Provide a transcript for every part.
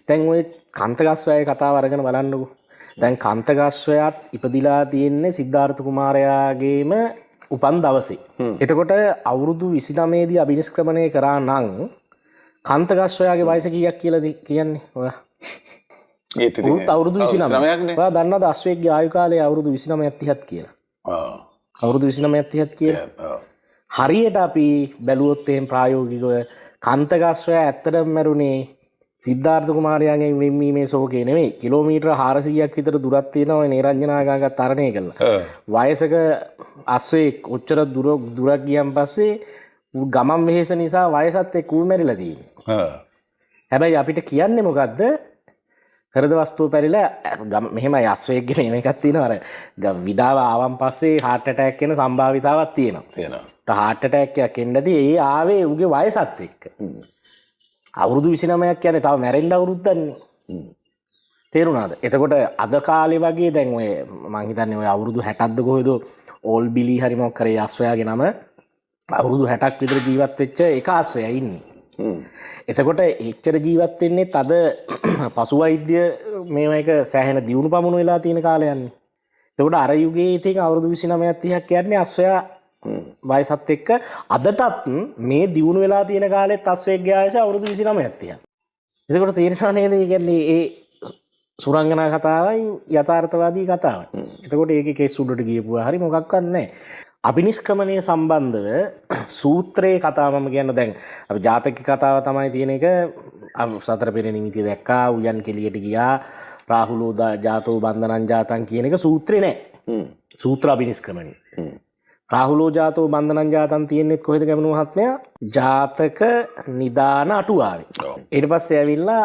දැන් ඔය කන්තගස්වැයේ කතාව අරගෙන බලන්නකෝ. දැන් කන්තගස්වැයත් ඉපදිලා තියෙන්නේ සිද්ධාර්ථ කුමාරයාගේම උපන් දවසේ. එතකොට අවුරුදු 29 දී අභිනිෂ්ක්‍රමණය කරා නම් කන්තගස්වැයාගේ වයස කීයක් කියලාද කියන්නේ ඔයා? ඒත් ඉතින් උත් අවුරුදු 29. 29ක් නේ. ඔයා දන්නවද අශ්වයෙක්ගේ ආයු කාලය අවුරුදු 29ක් 30ක් කියලා? ඔව්. අවුරුදු 29ක් 30ක් කියලා. ඔව්. හරියට අපි බැලුවොත් එහෙම ප්‍රායෝගිකව කන්තගස්වැයා ඇත්තටම මැරුණේ සිද්ධාර්ථ කුමාරයාගෙන් වෙන්වීමේ ශෝකේ නෙමෙයි. කිලෝමීටර 400ක් විතර දුරක් තියෙනවා ඔය නේරංජනා ගඟ තරණය කළා. වයසක අශ්වයෙක් ඔච්චර දුරක් ගියන් පස්සේ ඌ ගමන් වෙහෙස නිසා වයසත් එක්ක ඌ මැරිලා තියෙන්නේ. හැබැයි අපිට කියන්නේ මොකද්ද? හෘද වස්තුව පැරිලා මෙහෙමයි අශ්වයෙක්ගේ නේම එකක් තියෙනවා. අර විඩාව ආවන් පස්සේ හાર્ට් ඇටැක් එන සම්භාවිතාවක් තියෙනවා. තියෙනවා. හાર્ට් ඇටැක් එකක් එන්නදී ඒ ආවේ ඌගේ වයසත් එක්ක. අවුරුදු 29ක් කියන්නේ තව මැරෙන්න අවුරුද්දන්නේ. තේරුණාද? එතකොට අද කාලේ වගේ දැන් ඔය මං හිතන්නේ ඔය අවුරුදු 60ක්ද කොහෙද ඕල් බිලි හරි මොකක් කරේ අශ්වයාගේ නම අවුරුදු 60ක් විතර ජීවත් වෙච්ච එක අශ්වයා ඉන්නේ. එතකොට එච්චර ජීවත් වෙන්නේ තද පසු වෛද්‍ය මේවා එක සෑහෙන දියුණු පමුණු වෙලා තියෙන කාලයන්නේ. එතකොට අර යුගයේ ඉතින් අවුරුදු 29ක් 30ක් කියන්නේ අශ්වයා වයසත් එක්ක අදටත් මේ දියුණු වෙලා තියෙන කාලෙත් අශ්වයෙක්ගේ ආයුෂ අවුරුදු 29ක් 30ක්. එතකොට තේරෙනවා නේද? ඒ කියන්නේ ඒ සුරංගනා කතාවයි යථාර්ථවාදී කතාවයි. එතකොට ඒකේ කෙස් උඩට ගියපුවා හරි මොකක්වත් නැහැ. අභිනිෂ්ක්‍රමණය සම්බන්ධව සූත්‍රයේ කතාව මම කියන්න දැන් අපි ජාතක කතාව තමයි තියෙන එක. සතර පෙර නිමිති දැක්කා, උයන් කෙලියට ගියා, රාහුලෝ ජාතෝ බන්ධනං ජාතං කියන එක සූත්‍රේ නෑ. සූත්‍ර අභිනිෂ්ක්‍රමණය. රාහුලෝ ජාතෝ බන්ධනං ජාතං තියෙන්නේත් කොහෙද ගැමුණු මහත්මයා? ජාතක නිදාන අටුවාවේ. ඊට පස්සේ ඇවිල්ලා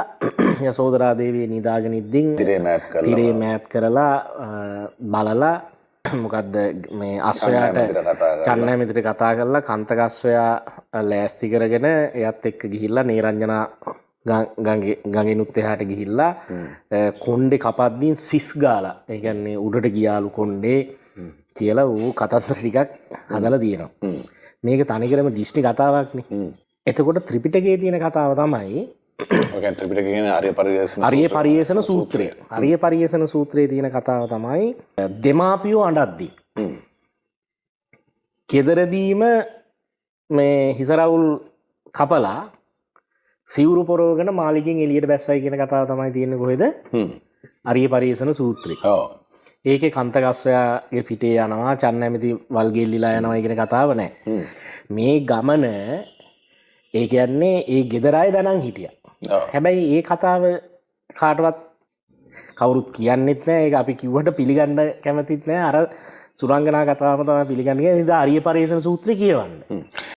යසෝදරා දේවිය නිදාගෙන ඉද්දින් තිරේ මෑත් කරලා තිරේ මෑත් කරලා බලලා මොකද්ද මේ අශ්වයාට චන්නැමිතිට කතා කරලා කන්තක අශ්වයා ලෑස්ති කරගෙන එයත් එක්ක ගිහිල්ලා නේරංජනා ගඟෙනුත් එහාට ගිහිල්ලා කොණ්ඩේ කපද්දීන් සිස් ගාලා, ඒ කියන්නේ උඩට ගියාලු කොණ්ඩේ කියලා ඌ කතන්දර ටිකක් හදලා තියෙනවා. මේක තනිකරම ඩිස්නි කතාවක්නේ. එතකොට ත්‍රිපිටකයේ තියෙන කතාව තමයි ඔය කියන්නේ ත්‍රිපිටකය කියන්නේ ආර්ය පරියේෂණ ආර්ය පරියේෂණ සූත්‍රය. ආර්ය පරියේෂණ සූත්‍රයේ තියෙන කතාව තමයි දෙමාපියෝ අඬද්දි කෙදරදීම මේ හිසරවුල් කපලා සිවුරු පොරවගෙන මාළිගෙන් එළියට බැස්සයි කියන කතාව තමයි තියෙන්නේ කොහෙද? ආර්ය පරියේෂණ සූත්‍රේ. ඒකේ කන්තගස්වයාගේ පිටේ යනවා, චන්නැමිති වල්ගෙල්ලිලා යනවා කියන කතාව නෑ. මේ ගමන ඒ කියන්නේ ඒ ගෙදර අය දනන් හිටියා. හැබැයි ඒ කතාව කාටවත් කවුරුත් කියන්නෙත් නෑ. ඒක අපි කිව්වට පිළිගන්න කැමතිත් නෑ. අර සුරංගනා කතාවම තමයි පිළිගන්නේ. ඒ නිසා ආර්ය පරියේෂණ සූත්‍රය කියවන්න.